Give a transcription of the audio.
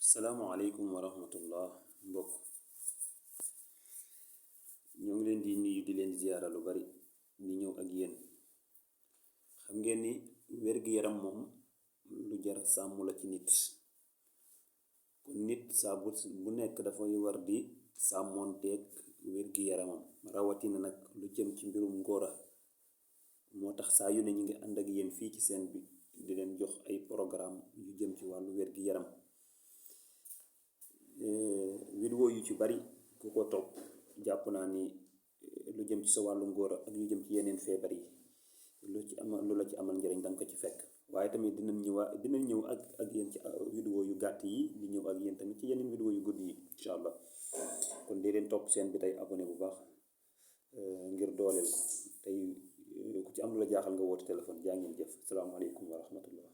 salaamualeykum wa rahmatullah mbokk ñoo ngi leen di nuyu di leen ziyaara lu bari di ñëw ak yéen. xam ngeen ni wér-gi-yaram moom lu jar sàmm la ci nit, kon nit saa bu nekk dafay war di sàmmoonteeg wér-gi-yaramam, rawatina nag lu jëm ci mbirum ngóora. moo tax saa yu ne ñu ngi ànd ak yéen fii ci seen bi di leen jox ay programme yu jëm ci wàllu wér-gi-yaram. vidéo yu ci bari ku ko topp jàpp naa ni lu jëm ci sa wàllu ngóora ak lu jëm ci yeneen feebar yi lu la ci amal njëriñ danga ko ci fekk. waaye tamit dinañ ñëw ak yéen ci vidéo yu gàtt yi di ñëw ak yéen tamit ci yeneen vidéo yu gudd yi incha allah. kon dee leen topp seen bi tey abonné bu baax ngir dooleel ko tey ku ci am lu la jaaxal nga woote téléphone. jaa ngeen jëf. salaamaaleykum wa rahmatullah.